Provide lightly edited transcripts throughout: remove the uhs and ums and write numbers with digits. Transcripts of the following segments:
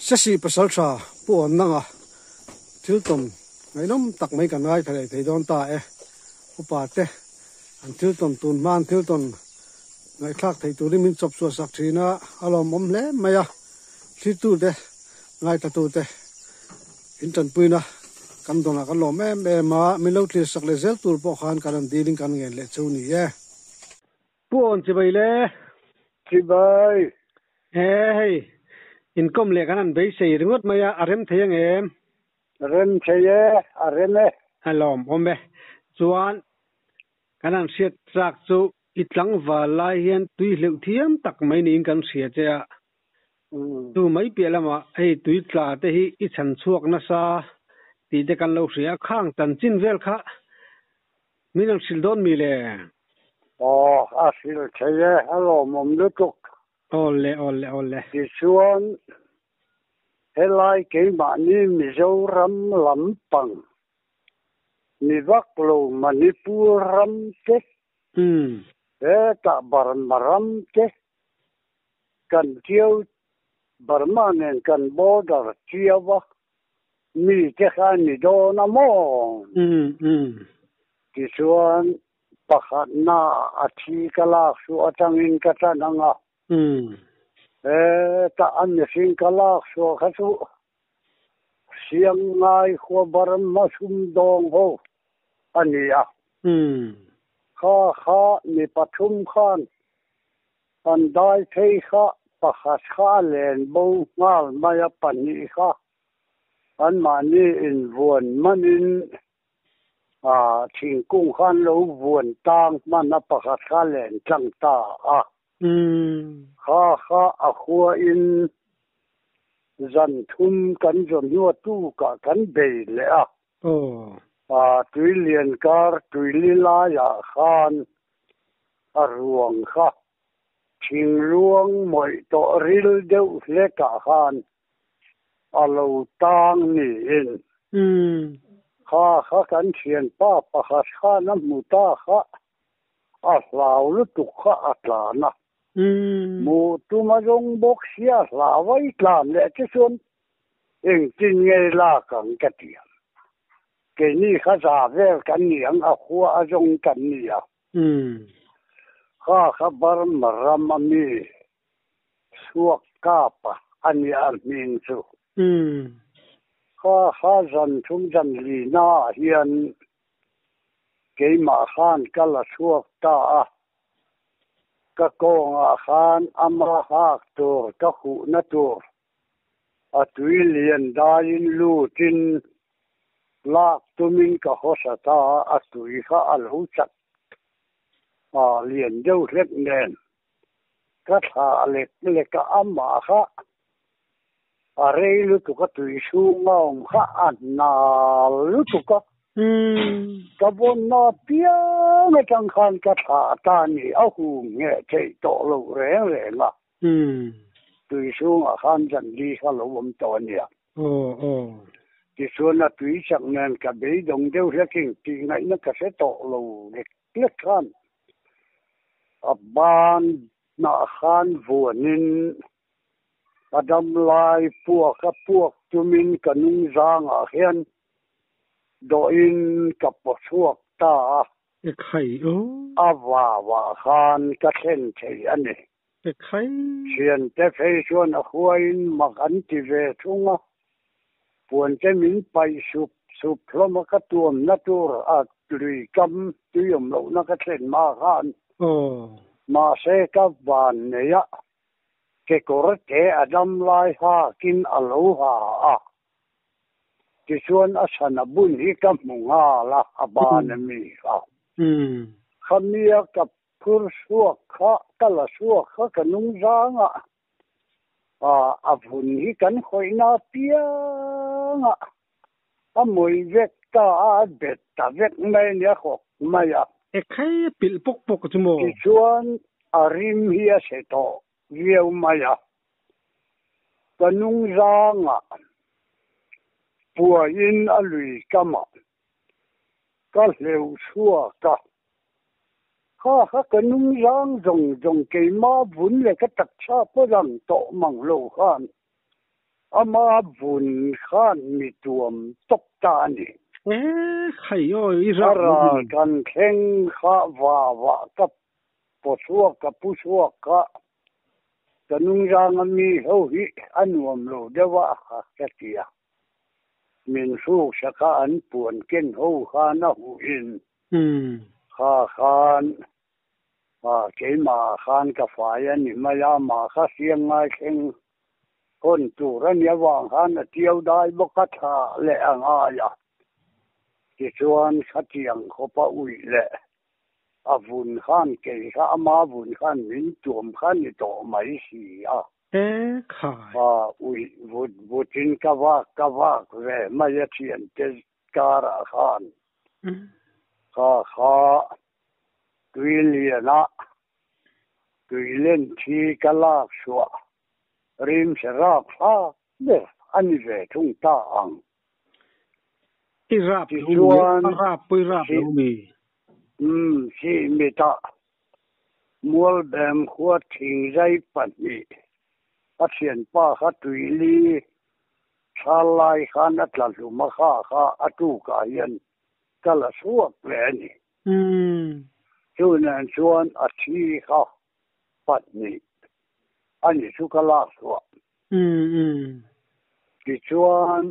Sesi pasaltha Pu Awnanga thil tawn ngaihnawm tak mai kan ngaithla leh thei dawn ta e. Upa te an thil tawn tun hma an thil tawn ngaihthlak theih turin min chawp chhuah sak thin a, a lawmawm hle mai a. Thlitu te, ngaithla te in tanpuina kan dawnah kan lawm em em a, min lo thlir sak leh zel tur pawh khan kan rawn dilin kan ngen leh chu ni e. Pu Awn chibai le. Chibai. He hei, inkawm leh kan han beisei ringawt mai a, a rem thei ang em? Rem thei e, a rem e. A lawmawm e. Chuan kan han hriat chak chu i tlangval lai hian tui hleuh thiam tak mai niin kan hria che a. Chu mai piah lamah hei tui tla te hi i chhan chhuak nasa tih te kan lo hria a, khang chanchin vel kha min rawn hrilh dawn mi le? Aw, a hrilh thei e, a lawmawm lutuk. Awle, awle, awle. Tichuan, helai keimahni Mizoram lampang mi vak lo Manipur ram te, hetah Burma ram te, kan Tiau Burma nen kan border Tiau a mi te kha a ni dawn a maw? Tichuan pakhatna a thi ka lak chu atangin ka tan ang a. Hetah a mihring ka lak chhuah kha chu Siangngai khua Burma sumdawng ho a ni a. Kha kha mi pathum khan an dai phei kha pakhat kha a len bo nghal mai a, pahnih kha anmahni invuan manin thingkung kha an lo vuan tang hman a, pakhat kha a len tlang ta a. Kha kha a khuain zan thum kan zawn hnu a tukah kan bei leh a. Tui lian kar tui li laiah khan a ruang kha thingluang mawih tawh ril deuh hlekah khan a lo tang niin kha kha kan thianpa pakhat khan a hmu ta kha. A hlau lutuk kha a tlan a. Hmuh tum a zawng bawk sia hlau a i tlan leh che chuan engtin nge lak ang ka ti ang. Keini kha za vel kan ni ang a khua a zawng kan ni a. Kha kha Burma ram a mi chhuak kap a a nia a hming chu. Kha kha zan thum zan li naah hian Keimah khan ka la chhuak ta a, ka kawngah khan ama hak tur ka huhna tur a tui lian daiin lutin lak tumin ka hawsa ta a, a tui kha a lo chak a lian deuh hlek nen ka thlah lek lek a, amah kha A rei lutuk a tui chhung a awm kha a hnal lutuk a. Ka vawnna piang atang khan ka thlah ta ni a hum ngheh theih tawh lo reng reng a. Tui chhungah khan zan li kha lo awm tawh a nia. Tichuan a tui chak nen ka beidawng deuh hlekin tih ngaihna ka hre tawh lo lek lek khan a ban hnah khan vuanin A dam lai puak a puak tumin ka nungzangah hian dawhin ka paw chhuak ta a. Ekhai aw. A vauah khan ka thlen thei a ni. Ekhai. Thiante phei chuan a huaiin mak an ti ve thung a, puante min paih sup sup hlawm a ka tuamna tur a lui kam tui awm lohna ka thlen hma khan. Aw. Mahse ka van nei a, Kekawr te a dam lai hakin a lo ha a, tichuan a chhan a bun hi ka hmu nghal a, a ban a mi kha. Khamia ka phur chhuak kha, ka la chhuak kha ka nung zang a, a vun hi kan khawihna piang a, a mawih vek ta a, a bet ta vek mai a nia khawk mai a. Ekhai a pilh pawk pawk chu maw? Tichuan a rim hi a chhe tawh viau mai a, ka nungzangah puahin a lui kamah ka hleuh chhuak a, kha kha ka nungzang zawng zawng keimah vun leh ka taksa pawh lang tawh mang lo khan. Ama vun khan mi tuam tawp ta a ni. E khai aw i rap A ral kan thleng kha va va ka paw chhuak ka pu chhuak kha ka nungzang a mi ho hi a nuam lo deuh a ka ti a. Min hruk sak a an puan ken ho khan a huh in kha khan A, keimah ah khan ka fai a ni mai a, mah kha siang ngai thleng hawn tur a nia vang khan a tiau dai bawk a thla leh a ngai a. Tichuan khatiang khawpa uih leh a vun khan kei kha ama vun khan min tuam kha ni tawh mai si a. E khai. A, uih vut vutin ka vak ka vak ve mai a thiante karah khan kha kha tui liana tui len thi ka lak chhuah rim hre rap thlak ber a ni ve thung ta ang. I rap lo mi, Tichuan a rap pawh i rap lo mi. Umm, si mitah Mualbem khua thingzai pahnih a thianpa kha tuili Thal lai khan a tla hlum a kha kha a tukah hian ka la chhuak leh a ni. Chu nen chuan a thi kha pahnih a ni chu ka lak chhuah. Tichuan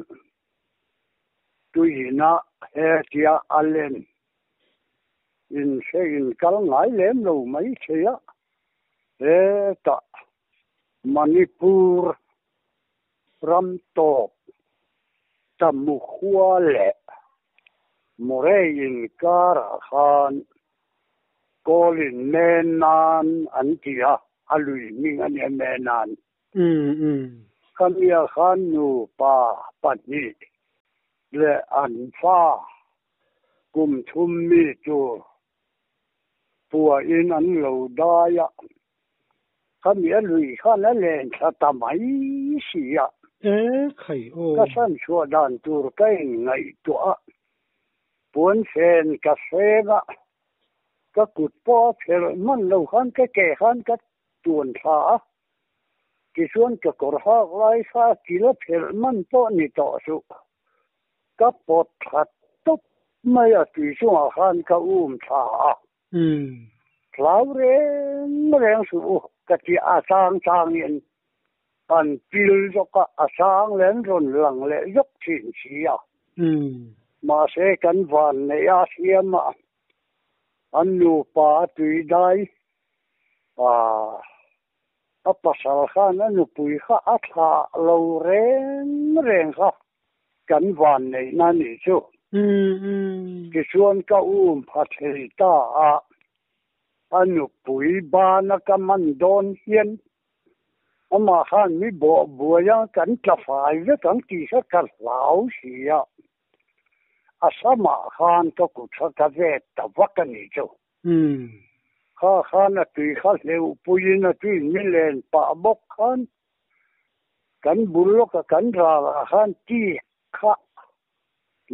tuiina hetia a len inhre in kal ngai lem lo mai thei a, hetah Manipur ram tawp Tamukhua leh Murray inkarah khan Kawlin Menan an ti a, a lui hming a nia Menan. Khamia khan nupa pahnih leh an fa kum thum mi tur puahin an lo dai a, khami a lui khan a len thla ta mai si a. E khai aw. Ka san chhuah dan tur ka inngaihtuah a, puanfen ka hreng a, ka kut pawh a phelh hman lo khan ka ke khan ka tuan thla a, tichuan ka kawr hak lai kha a kil a phelh hman pawh ni tawh suh. Ka pawt thla tawp mai a, tui chungah khan ka um thla a. Hlau reng reng suh u ka ti a chang changin an pil zawk a, a sang leh an rawn lang leh zawk thin si a. Mahse kan van neih a siam a, an nupa a tui dai a. A pasal khan a nupui kha a thlah lo reng reng kha kan van neihna a nih chu. Tichuan ka um pha thei ta a, a nupui bana ka man dawn hian amah khan mi bawh buai a kan tla fai vek ang tih kha ka hlau si a, a samah khan ka kut kha ka vet ta vak a nih chu. Kha khan a tui kha hleuh puiin a tui mi len pah bawk khan kan bul lawka kan ralah khan ti kha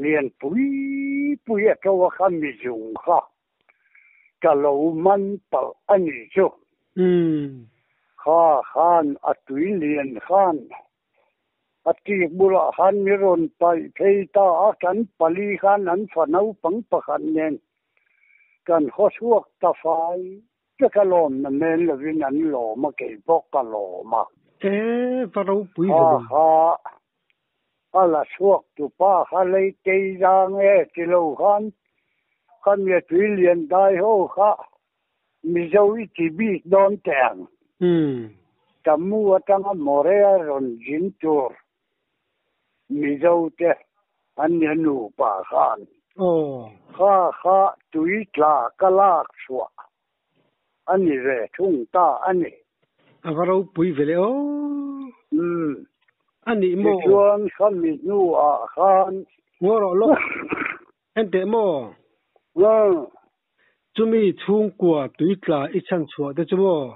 lian pui pui a to a kha mizung kha ka lo man palh a nih chu. Kha khan a tui lian khan a tik bulah khan mi rawn paih phei ta a, kan pali khan an fa naupang pakhat nen kan haw chhuak ta fai vek a lawm na men lovin an lawm a, kei pawh ka lawm a. E, va ropui ve. Ha ha, a la chhuak tu pa kha lei tei zang e ti lo khan ka mia tui lian dai ho kha Mizo i ti bik dawn teh ang. Tamu atanga Morea rawn zin tur Mizo te an nia nupa khan. Kha kha tui tla ka lak chhuah a ni ve thung ta a ni. A va ropui ve le aw. A nih maw? Tichuan khami hnuah khan. Ngaw rawh lawk. Enteh maw? Chumi chhungkua tuitla i chhan chhuah te chu maw?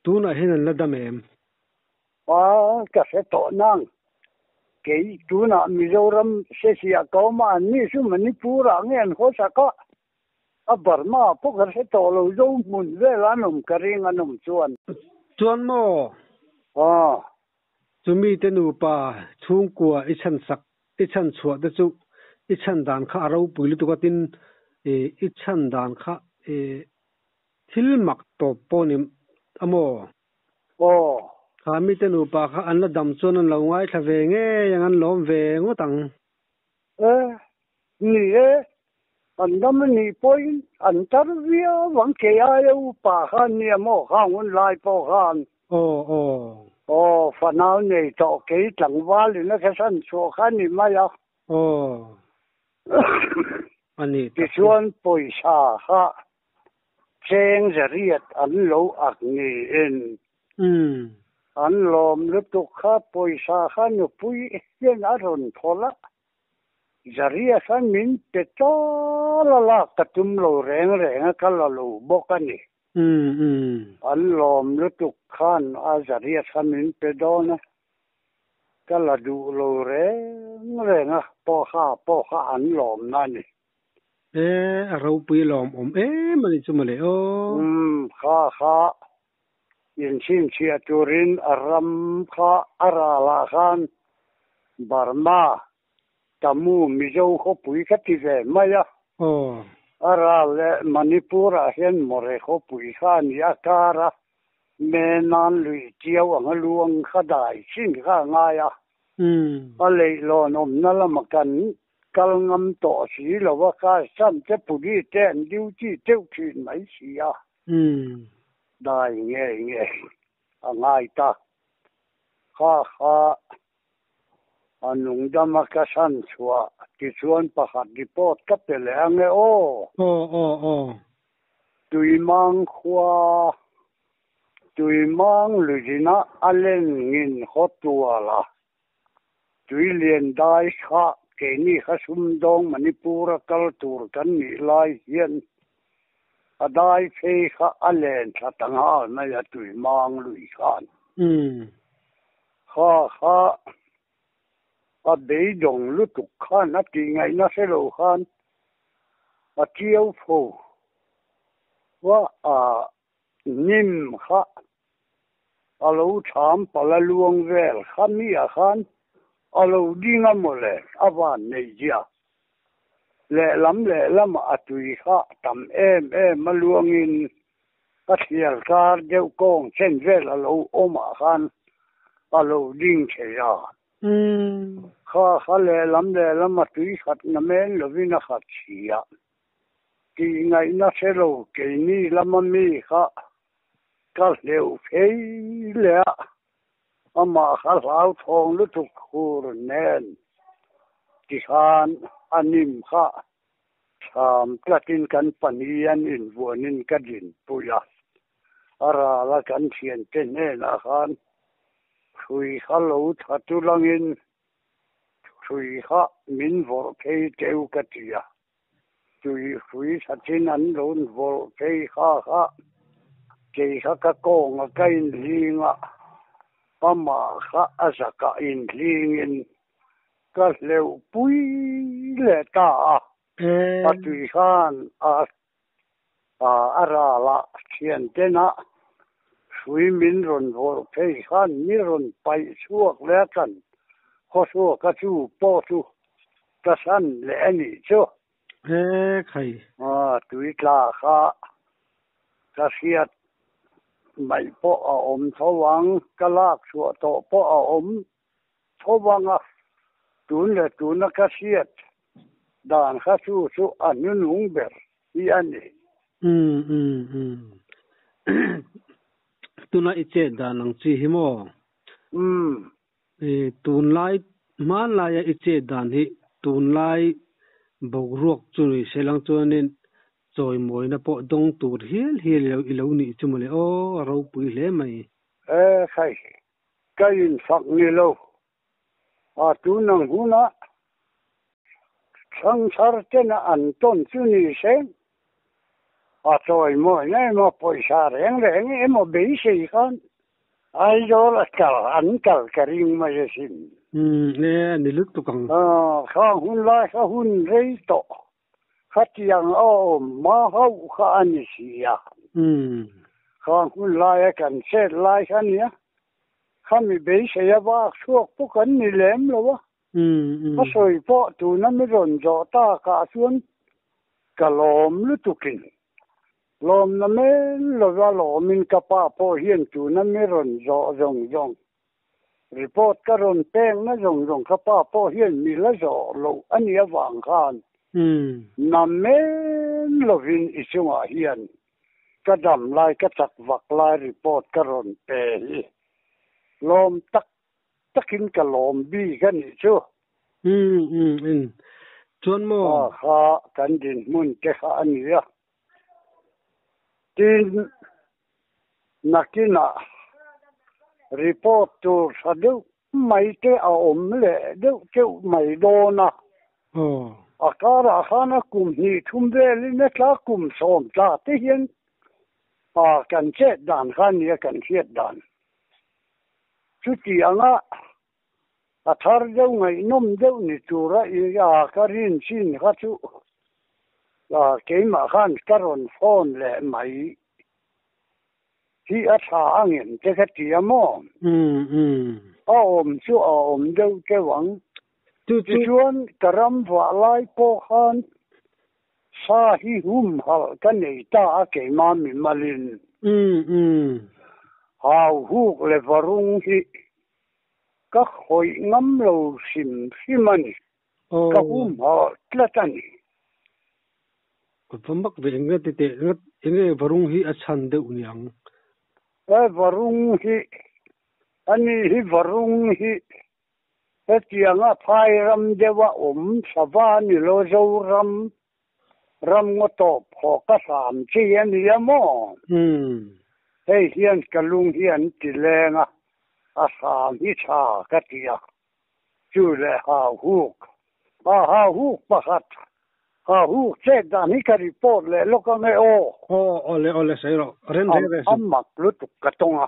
Tunah hian an la dam em? A, ka hre tawh nang. Kei tunah Mizoram Sesiah ka awm a, an ni chu Manipur ah nge an haw sak a, a Burma ah pawh ka hre tawh lo, zo hmun vel an awm ka ring an awm chuan. Chuan maw? A. Chumi te nupa chhungkua i chhan sak i chhan chhuah te chu i chhan dan kha a ropui lutuk a tin i chhan dan kha thil mak tawp pawh ni a maw? Aw. Kha mite nupa kha an la dam chuan an lo ngaithla ve ngei ang, an lawm ve ngawt ang. E, ni e, an dam a nih pawhin an tar viau ang, kei aia upa kha an nia maw, khang hun lai pawh khan. Aw, aw. Aw, fanau nei tawh kei tlangval in a khasan chhuah kha a ni mai a. Aw. A nih tak chu. Tichuan pawisa kha cheng zariat an lo ak niin an lawm lutuk kha pawisa kha nupui hian a rawn thawl a, zariat kha min pe tal a lak ka tum lo reng reng a ka la lo bawk a ni. An lawm lutuk khan a zariat kha min pe dawn a, ka la duh lo reng reng a, pawha pawha an lawmna a ni. E, a ropui lawmawm em a ni chu mawle aw. Umm, kha kha inchhinchhiah turin a ram kha a ralah khan Burma, Tamu, Mizo khawpui ka ti ve mai a. Aw. A ral leh Manipur-ah hian More khawpui kha a ni a kar a, Me nan lui chiau ang a luang kha dai chin kha a ngai a. A leihlawn awmna lama kan kal ngam tawh si lo a, kha sam te police te an duty teuh thin mai si a. Dai ngei ngei a ngai ta. Kha kha a nungdama ka san chhuah tichuan pakhat report ka pe leh ang e aw. Aw aw aw. Tuimang khua, Tuimang luzinah a len ngin haw tual a, tui lian dai kha keini kha sumdawng Manipur a kal tur kan nih lai hian a dai phei kha a len thla ta nghal mai a Tuimang lui khan. Kha kha a beidawng lutuk khan a tih ngaihna hre lo khan a chiau fo va a hnim kha a lo cham palh a luang vel kha mi ah khan a lo ding a mawle a van neih zia lehlam lehlamah a tui kha tam em em a luangin a thliar kar deuh kawng chen vel a lo awm ah khan a lo ding thei a. Kha kha lehlam lehlam a tui khat na men lovin a khat si a. Tih ngaihna hre lo keini lama mi kha ka hleuh phei leh a, amah kha hlauthawng lutuk hur nen tikhan a nim kha Thlam tlatin kan pahnih an invuanin ka dinpui a, a rala kan thiante hnenah khan hrui kha lo tha tulangin hrui kha min vawrh phei teu ka ti a, tui hrui thatin an lo vawrh phei kha kha kei kha ka kawnga ka inhling a, amah kha a zakah inhlingin Ka hleuh pui leh ta a, a tui khan a a ralah thiantena hrui min rawn vawrh phei khan mi rawn paih chhuak leh a kan khawchhuaka chu pawh chu ka san leh a nih chu. He khai. A tui tla kha ka hriat mai pawh a awm tho ang, ka lak chhuah tawh pawh a awm Tho vanga tun leh tuna ka hriat dan kha chu chu a hnunung ber hi a ni. Umm umm umm. Tuna i chet dan ang chi hi maw? Umm. I tunlai hmanlaia i chet dan hi tunlai boruak chu ni se lang chuanin chawimawina pawh dawng tur hial hial i lo nih chu mawle aw, a ropui hle mai. E khai, Ka infak ni lo. A tun ang hunah thangthar tena an tawn chu ni se, a chawimawina emaw pawisa reng reng emaw beisei khan Aizawl a kal an kal ka ring mai asin. Umm e a ni lutuk ang. Kha hun lai kha hun rei tawh khatiang a awm hma hauh kha a ni si a. Umm. Kha hun laia kan chet lai kha nia. Khami beisei a vak chhuak pawh kan ni lem lo a. Ka sawi pawh tuna mi rawn zawh takah chuan ka lawm lutukin lawmna men lova lawmin ka pa pawh hian tuna mi rawn zawh zawng zawng report ka rawn pekna zawng zawng ka pa pawh hian mi la zawh loh a nih avang khan na men lovin i chungah hian ka dam lai ka chak vak lai report ka rawn pe hi lawm tak takin ka lawm bik a nih chu. Umm chuan maw? Kha kha kan dinhmun te kha a ni a. Tin, nakinah report tur tha deuh mai te a awm leh deuh teuh mai dawn a. A karah khan a kum hnih thum velin a tla kum sawm tla te hian kan chet dan kha a nia kan hriat dan. Chuti anga a thar deuh ngaihnawm deuh ni tura i a ka rin chin kha chu keimah khan ka rawn phone leh mai hi a tha angem te ka ti a maw? A awm chu a awm deuh teuh ang. Tichuan ka ram vah lai pawh khan sa hi humhalh ka nei ta a keimah mimalin. Hau huk leh varung hi ka khawih ngam lo hrim hrim a ni. Ka humhalh tlat a ni. Ka va mak ve eng nge titeh eng nge varung hi a chhan deuh niang? He varung hi a ni hi varung hi hetianga phai ram deuha awm sava ni lo Zoram ram ngaw tawp haw ka hram chi a nia maw? Hei hian ka lung hi an ti leng a, a hram hi tha ka ti a. Chu leh hau huk, a hau huk pakhat, hau huk chet dan hi ka report leh lawk ang e aw. Aw, awle awle sawi rawh, rem reng reng suh. A mak lutuk ka tawng a,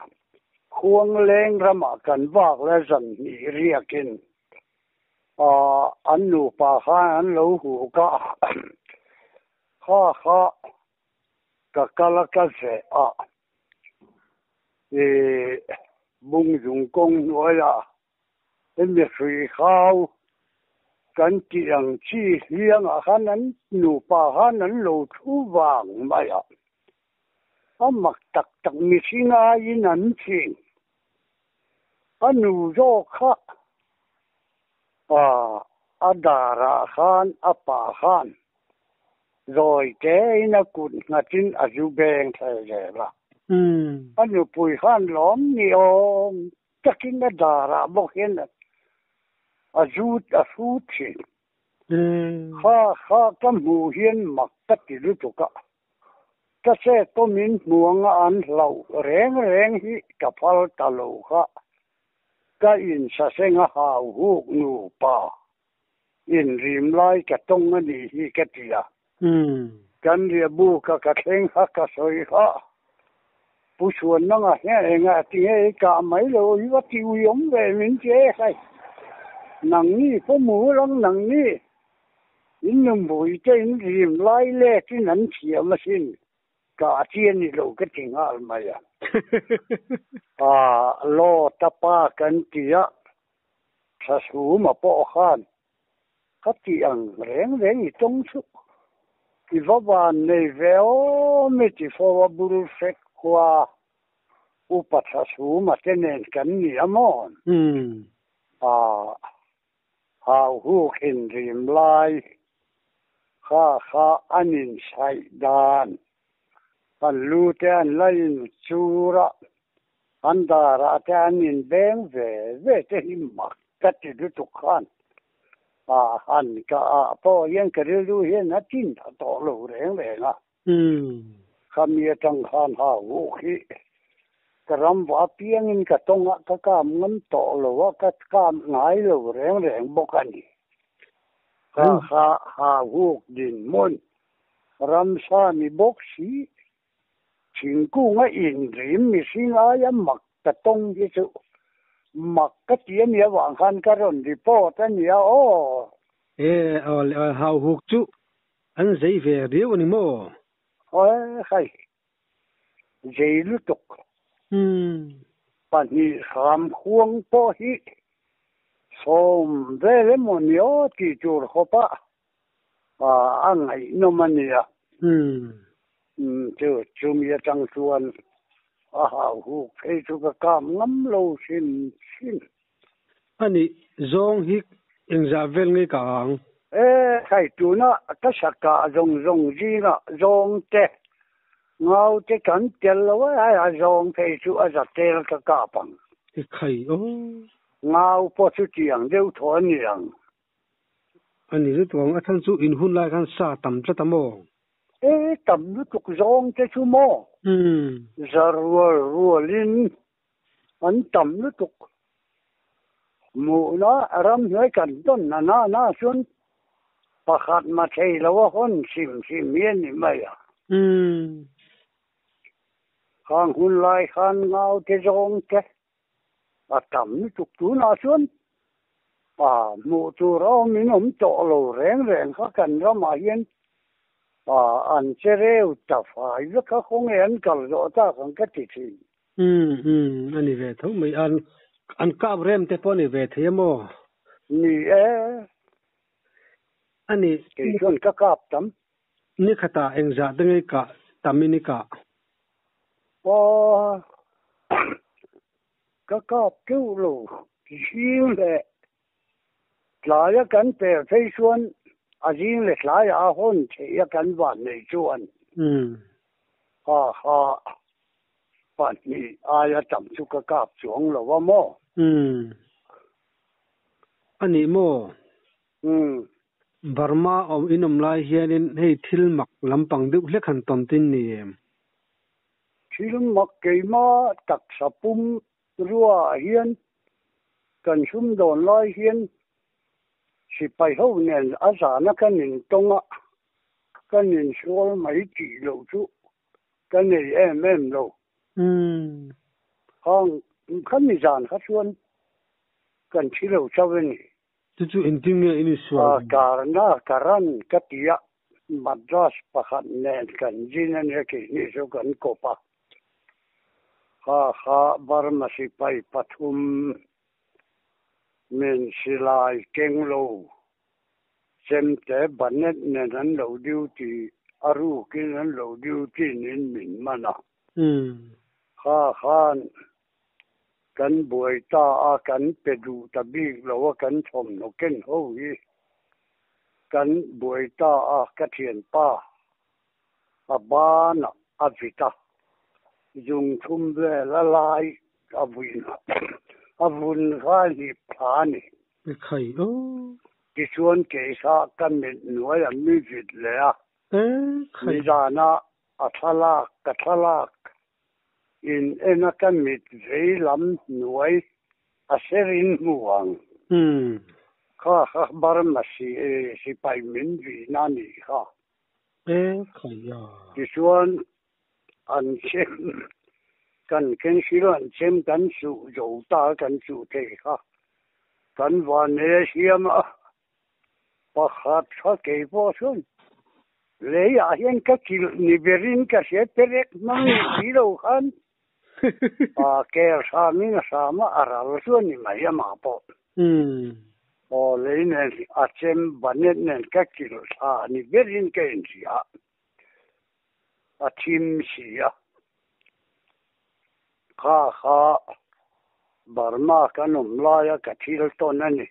Khuangleng ramah kan vak leh zan hnih riakin an nupa khan an lo huk a, kha kha ka kal a ka zeh a, Bungzung kawng hnuaiah hemi hrui khau kan tih ang chi hliangah khan an nupa khan an lo thu vang mai a, a mak tak tak mihring aiin an ching. A nu zawk kha a darah khan a pa khan zawi tein a kut nghatin a zu beng thei zel a. A nupui khan lawm ni awm takin a darah bawk hian a zut a hrut thin. Kha kha ka hmuh hian mak ka ti lutuk a. Ka chet pawh min hmu anga an hlauh reng reng hi ka phal ta lo kha. Ka insaseng a hau huk nupa inrim lai ka tawng a nih hi ka ti a. Kan riahbu ka ka thleng kha ka sawi kha. Pu Chhuannanga hian engah tinge i kah mai lo i va ti ui awm ve min ti e khai. Nangni pawh mu lang nangni in numpui te in rim lai let in an thiam asin kah chi a ni lo ka ti nghal mai a. Aa Lawta pa kan ti a, Thlasuma pawh khan Ka tih ang reng reng i tawng chu i va van nei ve aw mi ti fo a bul hrek khua upa tha suma te nen kan ni a maw? Aa hau huk in rim lai kha kha an in saih dan an lu te an la in chur a an darah te an in beng ve ve te hi mak ka ti lutuk khan a han ka ah pawh hian ka rilru hian a tin tha tawh lo reng reng a. Khami atang khan ha huh hi ka ram va piangin ka tawng a, ka kam ngam tawh lo a, ka kam ngai lo reng reng bawk a ni. Kha kha ha huk dinhmun ramsa ni bawk si Thingkung a inrim mihring aia mak ka tawng hi chu mak ka ti a nia vang khan ka rawn report a nia aw. E aw le aw hau huk chu an zei ve riau a ni maw? Haw hei, zei lutuk. Umm. Pahnih hram khuang pawh hi sawm vel emaw ni aw tih tur khawpa a ngaihnawm a nia. Chu chumi atang chuan a hauhuk phei chu ka kap ngam lo hrim hrim. A nih zawng hi engzah vel nge ka ang? E, khai tuna ka sakah zawng zawng zingah zawng te, ngau te kan tel lo a, hei a zawng phei chu a za tel ka kap ang. E khai aw. Ngau pawh chu tiang deuh thaw a ni ang. A ni lutuk ang, a chhan chu in hun lai khan sa tam tlat a maw? E, tam lutuk zawng te chu maw? Za rual rualin An tam lutuk. Hmuhna ramhnuai kan tawn na na na chuan pakhat ma thei lo a hawn hrim hrim hi a ni mai a. Khang hun lai khan ngau te zawng te a tam lutuk tunah chuan a hmuh tur a awm in awm tawh lo reng reng kha kan ramah hian an che reu ta fai vek a khawnge an kal zawh tak ang ka ti thin. Umm umm a ni ve tho mai an an kap rem te pawh a ni ve thei a maw? Ni e. A ni. Kei chuan ka kap tam. Ni khatah engzah te ngei kah tam in i kah? Aw ka kap teuh lo zing leh tlaia kan per phei chuan a zing leh tlaiah a hawn theih a kan van nei chuan. Umm. Ha ha. Pahnih aia tam chu ka kap chuang lo a maw? Umm. A nih maw? Umm. Burma awm in awm lai hianin hei thil mak lampang deuh hlek han tawn tin ni em? Thil mak keima taksa pum ruaah hian kan sumdawn lai hian sipai ho nen a zana kan intawng a, kan insual mai tih loh chu Ka nei em em lo. Umm. Khang kha mi zan kha chuan kan thi lo chauh a ni. Chu chu engtin nge in insual? Karna karan ka ti a, Madras pakhat nen kan zin a nia keini chu kan kawp a. Kha kha Burma sipai pathum min silai keng lo Chemte banet nen an lo duty, a rukin an lo duty niin min man a. Kha khan kan buai ta a, kan pe duh ta bik lo a, kan thawmhnaw ken ho hi kan buai ta a, ka thianpa a banah a vit a, zung thum vel a lai a vuin a vun kha a hlip thla a ni. I khai aw. Tichuan keisa ka mit hnuai a mi vit leh a. E khai. Nizana a thlalak ka thlalak in en a ka mit vei lam hnuai a serin hmu ang. Umm. Kha kha Burma sipai min vihna a nih kha. E khai a. Tichuan an chem kan ken hrilh an chem kan chuh zo ta kan chuh thei kha kan van e siam a pakhat kha kei pawh chuan lei ah hian ka kilh ni berin ka hria perek hmang ni si lo khan a ker hram in a hram a a ral chuan ni mai amah pawh aw lei nen a chem banet nen ka kilh thla ni berin ka inhria. A thim si a. Kha kha Burma kan awm laia ka thil tawn a ni.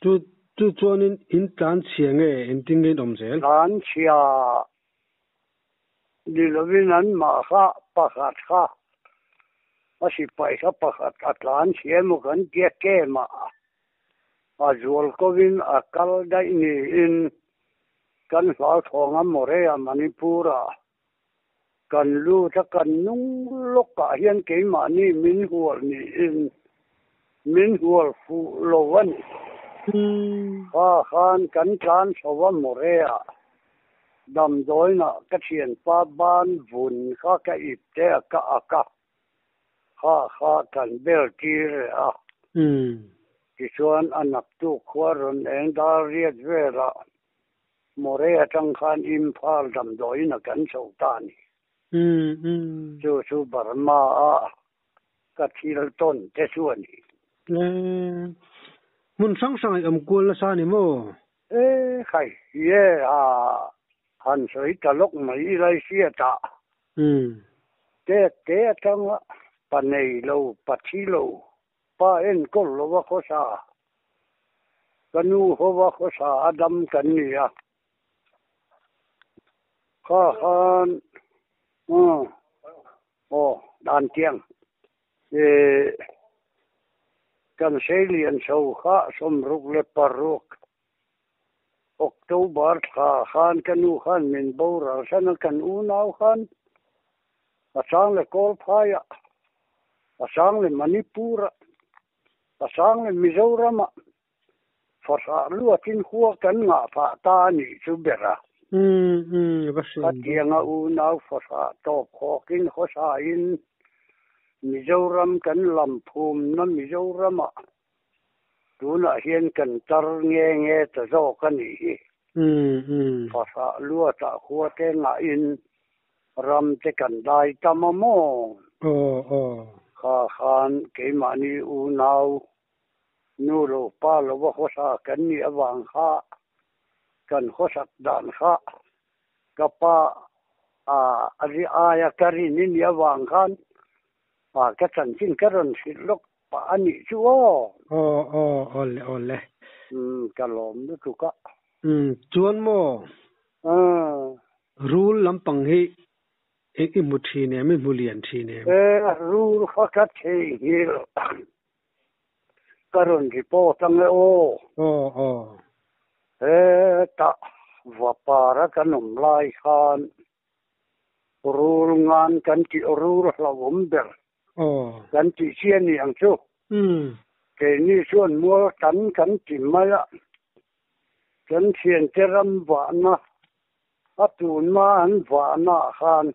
Chu chu chuanin in tlan chhia nge engtin nge in awm zel? Tlan chhia ni lovin an mah kha pakhat kha a sipai kha pakhat a tlan chhia emaw kan tia kem a, a zual kovin a kal daih niin Kan hlauthawng a Morea Manipur-ah kan lut a, kan nung lawkah hian keimahni min hual niin min hual fuh lo a ni. Kha khan kan tlan chho a Morea damdawiinah ka thianpa ban vun kha ka ip te a ka ak a, kha kha kan bel tir leh a. Tichuan a naktuk khua rawn eng dar riat velah Moreh atang khan Imphal damdawiin a kan chho ta a ni. Chu chu Burma a Ka thil tawn te chu a ni. E, hmun hrang hrang i awm kual nasa ni maw? E, khai, ye a han sawi ta lawk mai i lai hriat ah. Te te atanga pa nei lo, pa thi lo, pa enkawl lova khawsa, ka nu hova khawsa a dam kan ni a. Kha khan, umm. Aw, dan tiang. Ih, kan seilian chho kha 66 October thla khan ka nu khan min boral san a, kan unau khan a chang leh Kawlphaiah, a chang leh Manipurah, a chang leh Mizoramah Fahrah luatin khua kan ngah phah ta a nih chu ber a. Khatianga unau fahrah tawp hawkin khawsain Mizoram kan lam phumna Mizoramah tunah hian kan tar nge nge ta zawk a nih hi. Fahrah luatah khua te ngahin ram te kan dai tam a maw? Kha khan keimahni unau Nu lo pa lova khawsa kan nih avang kha kan khawsak dan kha ka pa a ri aia ka rin i nih avang khan a ka chanchin ka rawn hrilh lawk pah a nih chu aw. Aw aw awle awle. Umm ka lawm lutuk a. Umm chuan maw? Umm. Rul lampang hi i hmu thin em i hmu lian thin em? E rul kha ka theihnghilh. Ka rawn report ang e aw. Aw aw. Hetah vapara kan awm lai khan rul ngan kan tih rul hlauhawm ber kan tih chi a ni ang chu. Keini chuan mual tan kan ti mai a, kan thiante ram vahna a tunma an vahna ah khan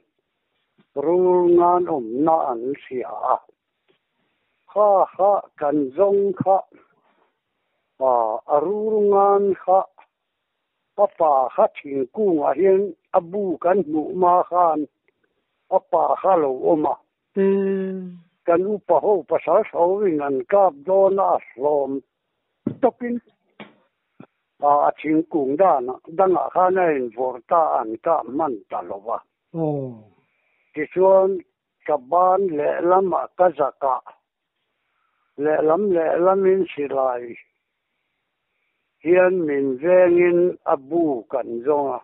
rul ngan awmna an hria a. Kha kha kan zawng kha a rul ngan kha a pa kha thingkungah hian a bu kan hmuh hma khan a pa kha a lo awm a. Kan upa ho pasal tho in an kap dawn a, a hlawm tawpin a thingkung danah dangah khan a invawrh ta a, an kap hman ta lo va. Tichuan Ka ban lehlamah ka zakah lehlam lehlamin silai hian min vengin a bu kan zawng a.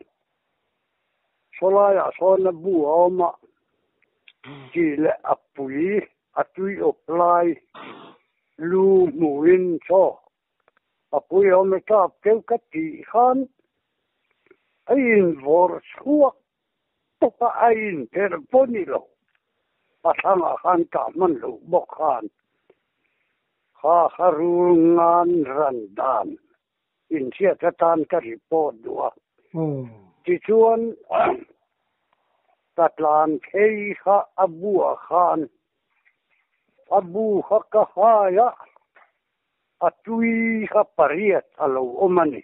Sawlaiah sawn a bu a awm a, tih leh a pui a tui awp lai lu hmuhin chaw a pui a awm e tap keu ka tih khan a invawrh chhuak Tawpa a inpherh pawh ni lo, a thlangah khan kah hman loh bawk khan kha kha rul ngan ran dan inhriat atan ka report duh a. Tichuan ka tlan phei kha a buah khan a bu kha ka hai a, a tui kha pariat a lo awm a ni.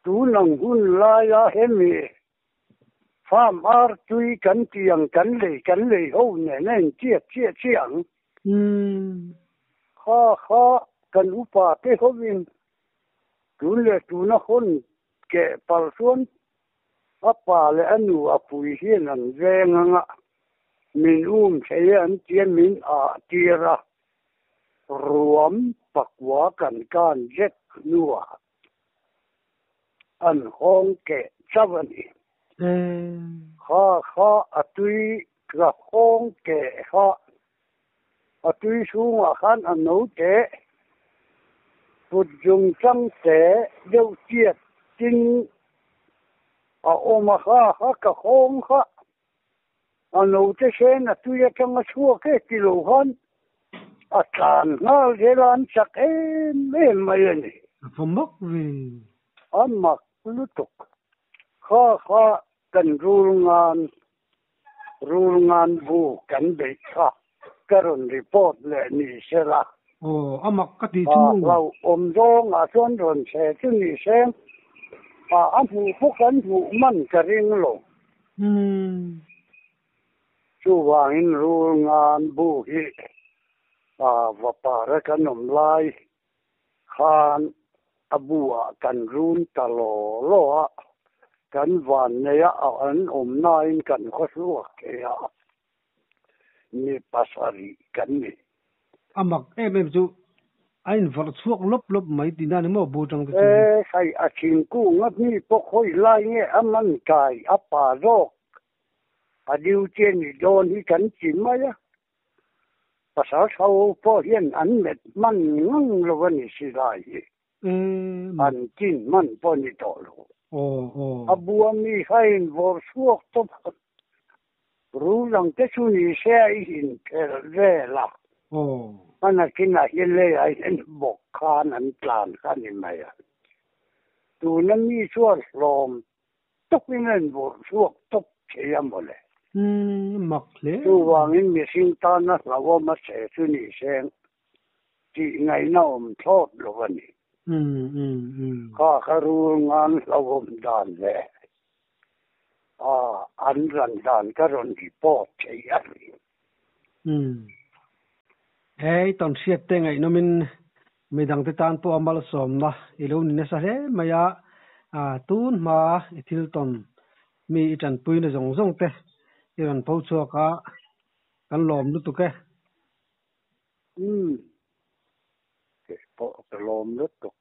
Tun ang hun laia hemi farm ar tui kan tih ang kan lei kan lei ho nen a inchiat chiah chiah ang. Kha kha kan upa te hovin tun leh tuna hawn keh palh chuan a pa leh a nu a pui hian an veng ang a, min um thei e an tia min ah tir a. Ruam pakua kan kan zet hnuah an hawng keh chauh a ni. Kha kha a tui ka hawng keh kha a tui chhungah khan a note kut zung chang te deuh chiat tin a awm a kha kha ka hawng kha. A note sen a tui atang a chhuak e ti lo khan a tlan nghal zel a, an chak em em mai a ni. A va mak ve. A mak lutuk. Kha kha kan rul ngan, rul ngan bu kan beih kha ka rawn report leh ni se la. Aw, a mak ka ti chu. A hlauhawm zawngah chuan rawn che chu ni se, a hmuh pawh kan hmuh man ka ring lo. Umm. Chuvangin Rulngan bu hi vapara kan awm lai khan a bu ah kan run ta law law a, kan vanneia an awm nain kan khawchhuak thei a, mi pasarih kan ni. A mak em em chu a invawrh chhuak lawp lawp mai tihna a ni maw bu tang te chu? E, hei a thingkung a mi pawh khawi lai nge a man kai a pa zawk a duty a ni dawn hi kan ti mai a, pasal tho pawh hian an met hman ngang lo a ni si lai hi, an tin hman pawh a ni tawh lo. A bua mi kha invawrh chhuak tawp a, rul ang te chu ni se a i inphelh vel a, hman akinah hian leiah hian bawk khan an tlan kha a ni mai a, tuna mi chuan hlawm Tawkin a invawrh chhuak tawp thei a mawle. Umm mak hle. Chuvangin mihring tana hlauhawm a che chu ni seng tih ngaihna awm thlawt lo a ni. Umm umm umm. Kha kha rul ngan hlauhawm dan leh a an ran dan ka rawn report thei a ni. Umm. Hei tawnhriat te ngaihnawmin Midangte tan pawh a malsawmna i lo ni nasa hle mai a, tun hma i thil tawn mi i tanpuina zawng zawng te i rawn pho chhuak a, kan lawm lutuk e. Umm, kei pawh ka lawm lutuk.